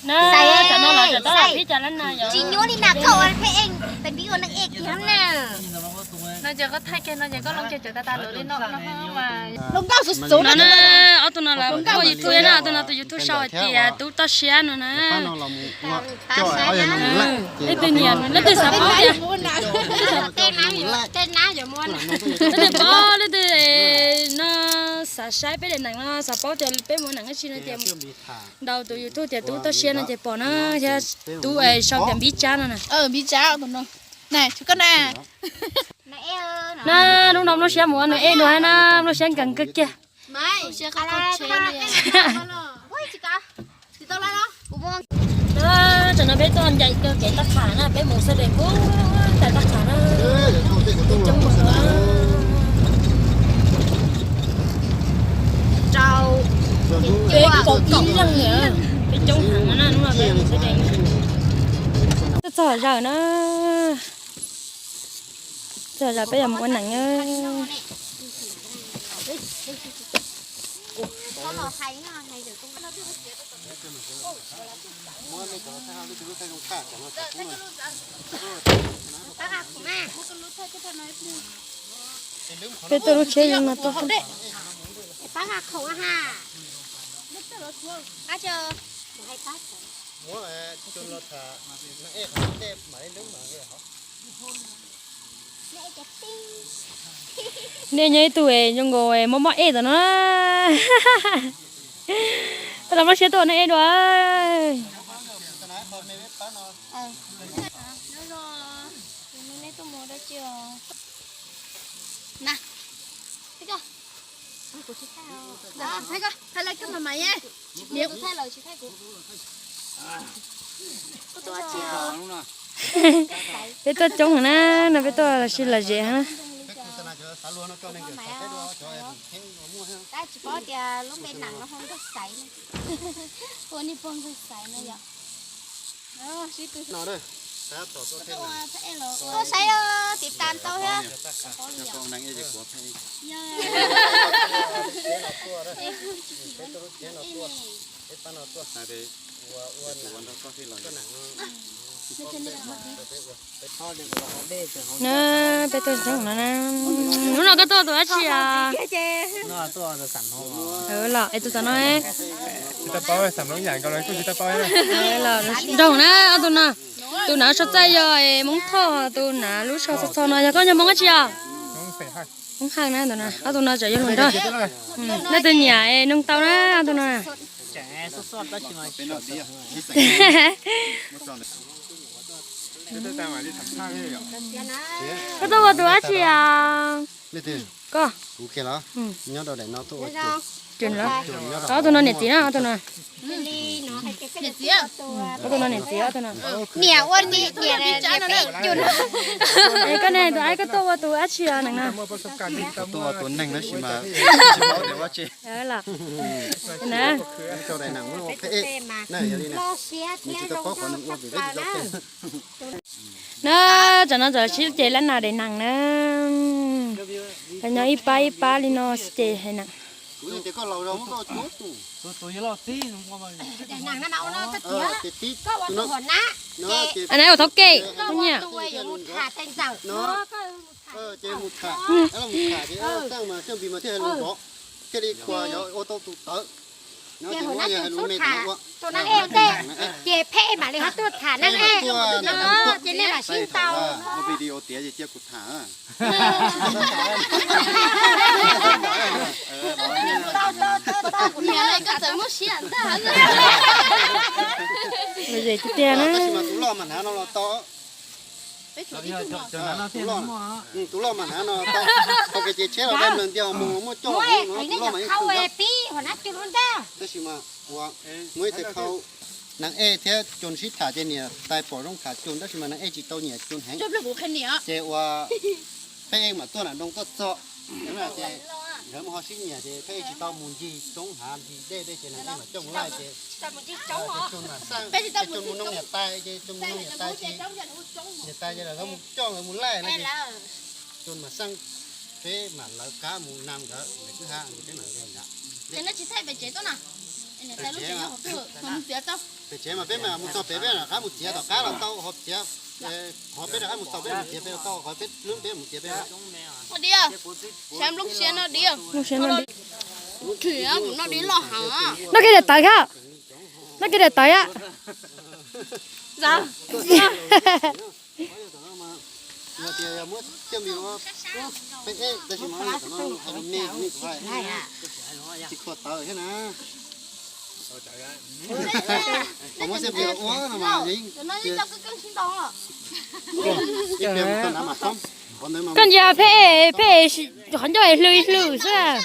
Na, tam no los tseem tab tom pib cas lab na yom. Tsis nyuaj li na, koj ua pheej peb ua neeg ej kiag na. No ces koj thaij kiag no ces koj loo kiag cov tas tas lawm li no no mas. No na, ob tug no lawv ua YouTube na, ob tug no tus YouTube sau hais tias Tub Toj Siab no na. Leej twg nyiam, leej twg xav paub tias, leej twg paub, leej twg no xav saib peb daim neem no, xav paub tias peb muaj neem dab tsi no ces ntaus tus YouTube tias Tub Toj Siab no ces pom na, thiab Tub sau tias Npib Tsab no na. Npib Tsab tus no. Na, lub no Nplooj Siab mus ua nws ej dua na, Nplooj Siab nkees kawg kiag. Tam no peb tuaj ncaim kawg kev Taj Qham na, peb mus sawv daws puag ntais Taj Qham na. Coob heev na. Rau peb kaum ib leeg na, peb coob heev na, hnub no peb mus sawv daws. Twb txog zaws na. Txog zaws peb yuav mus ua neem na. Peb tuaj lub tsheb zoo no tuaj. Nej nyob ib tug zoo nkaus mob mob ej tom no na. Koj los Nplooj Siab tuaj ua neej ej dua. Peb tuaj coob heev na, no peb tuaj los sis lom zem heev na. Tab sis paub tias lub npe neem no hu Nkauj Xaiv. Hu niag pog Nkauj Xaiv no yom. Tuaj saib os, tiv tas tau thiab. Na, peb tuaj zoo no na. Hnub no koj tuaj tus dab tsi os? Los es tus xav no los nrog na, ob tug no. Tus nav sau txaj yog Hmoob Thoj, tus nav lub sau txho txho no yog koj yog Hmoob dab tsi os? Hmoob Hawj na, ob tug no tseem yog hluas nraug. Leej twg nyiam es noog tau na, ob tug no. Koj tuaj ua tus dab tsi os? Koj. Ob tug no niam txiv na, ob tug no. Ob tug no niam txiv, ob tug no. Niam ua niam, niam peb cun. Es koj ne, tus aib koj tuaj ua tus dab tsi os neeg no? Tuaj ua tus neeg tab sis mas tsis paub tias ua dab tsi. Na, tsam no txawm sib ceg lab nas daim neeg na. Nyob ib pab ib pab li no sib ceg hais na. Ua thov kev, kuv nyiam. Ces mus tham, mus tham ces txaj mas xyoj npis mas thiaj hais lus nrov, thiaj li khuas yog ua tau tus tawv. Ces hauv nab tsuas txhob tham tus nab ej tej, ces pheej mam li ho tuaj tham nab ej no, ces nej mam sib ntaus. Ua video tiav ces cia kuv tham. Tiag tiag na. Tab sis mas tus loj mas hnav no los tau. Tus loj mas hnav no tau. Qhov kev ces tsheb los dai mloog ntiag mus muaj coj no, tus loj mas yeej khwv. Tab sis mas ua muaj ib txhia khau neeg ej thiab Cun sib tham ces niam tais pom zoo tham Cun tab sis mas neeg ej tsis tau nyiam Cun heev. Ces ua pheej ej mam tuaj nram nroog tuaj txog, ces nkawd mus ho sib nyiam ces pheej ej tsis tau mus ncig roob hav ncig dej tej ces neeg ej mam coj mus laij ces Cun mam xaj, ces Cun mus noog niam tais ces Cun mus noog niam tais ces niam tais ces lawv mus coj nkawd mus laij no ces Cun mam xaj peb mam lawv kab mus nam nkawd ntawm kwj ha ces peb mam nkawd nrad. Pem tsev mas peb mus txog pem peb rov qab mus txiav tom qab los tau, ho txiav, qhov peb rov qab mus txog peb mus txiav peb los tau, qhov peb lub peb mus txiav peb. Diam, saib nplooj siab no diam. Noj kiag daim tawv thiab. Noj kiag daim tawv thiab. Koj ntsia peb, peb qhov ncauj es hlw hlw xwb.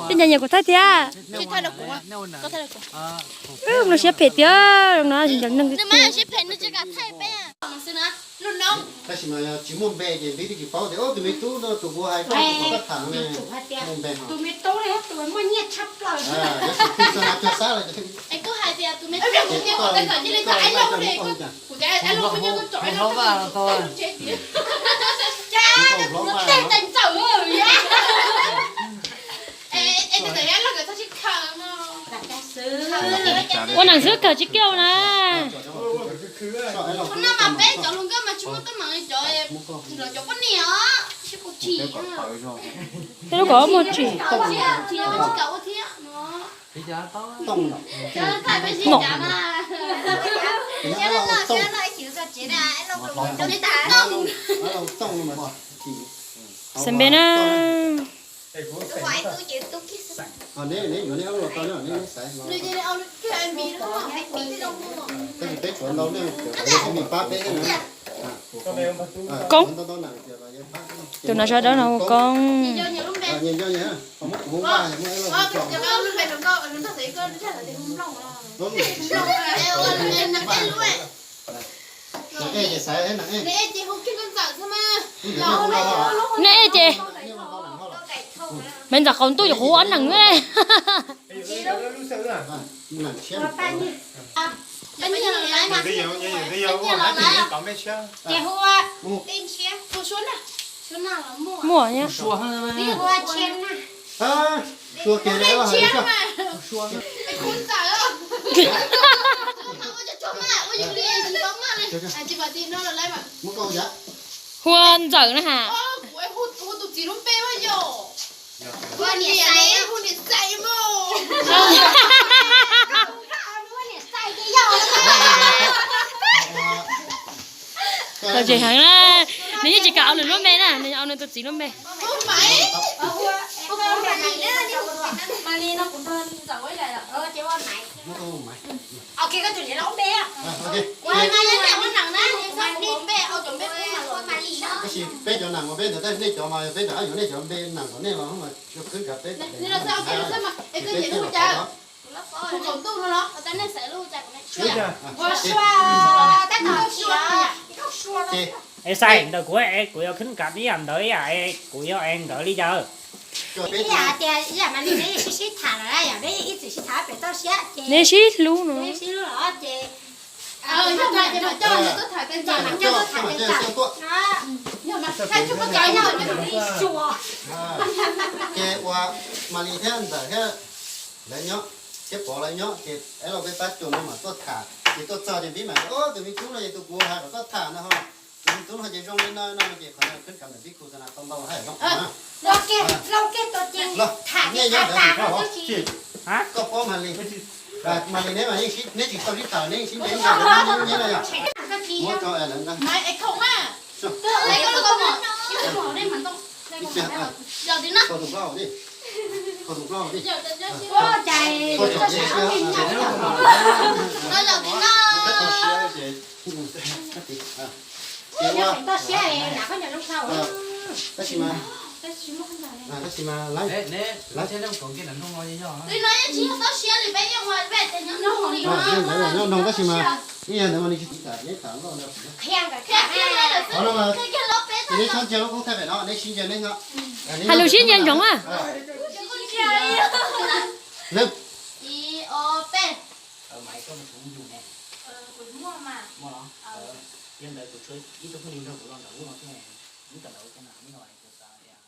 Tej nyias kuv thaij thiab. Wb los siab phem tiag, no cov neeg. Tab sis mas yog tsis muaj npe ces peb twb tsis paub tias tus me tub no tus kuv hais tau tus kuv tham no muaj npe. Tus me tub no tus muaj nyiaj tshaj plaws. Yog tsis pub xab na cog xab lawm. Ua neeg xwb kawg tsis kiaj na. Tej lub kom muaj tsim. No. Xam npe na. Koob. Tus no sawv daws no hu Koob. Nej ces me ntxawm qaum ntuj ces kuv ob neeg. Muaj. Hu ua Ntxawm na has. Tau tseem heev na, nws yeej tsis kam ua nws lub npe na, nws yuav ua nws tus txiv lub npe. Tab sis peb cov nees uas peb ntawd, tab sis nej cov mas peb rov qab yuav nej cov npe nees kom nej los mas khwb nrad peb. Es xav ntawm kuv es kuv yuav khwb nrad ib yam ntawd ib yam es kuv yuav es nkawd li cas? Ib yam tias ib yam mas li neb sib sib tham lawm, yog neb ib txwm sib tham pem toj siab ces neb sib hlub no. Sib hlub los ces Ces ua Malis thiab Ntxawm thiab lawv nyob, thiab Pov lawv nyob ces es los peb pab cua no mas tuaj tham, ces tuaj txog ces pib mas, tus me tub no ces tus kuv hais kom tuaj tham no ho, tus me tub no ces zoo li no no ces qhov no khwb kam ntawm pib khu xa na tau ntau hais zoo. Koj paub Malis, Malis neb mas yeej sib, neb tsis tau sib tham neb yeej sib nce ib nce no yog. Muab rau es lawv nqa. Kho tus plaub hau di, kho tus plaub hau di. Ces ua, tab sis mas, tab sis mas lawv, lawv nyob nroog tab sis mas ib yam ntawd mas nws tsis tsis tham neb tham loj ntawd. Qhov no mas ces neb txhob ntsia lub koob thaij pem no, neb sib ntsia neb nyob. Hais lus sib ntsia ntsoov a. Lawv. Ib, ob, peb. Muaj los? Yog ntawd kuv tshuav ib tug phooj ywg nrog kuv los ntawm lub no thiab, neb kawm ntawv ua cas na, neb los kuv xav tias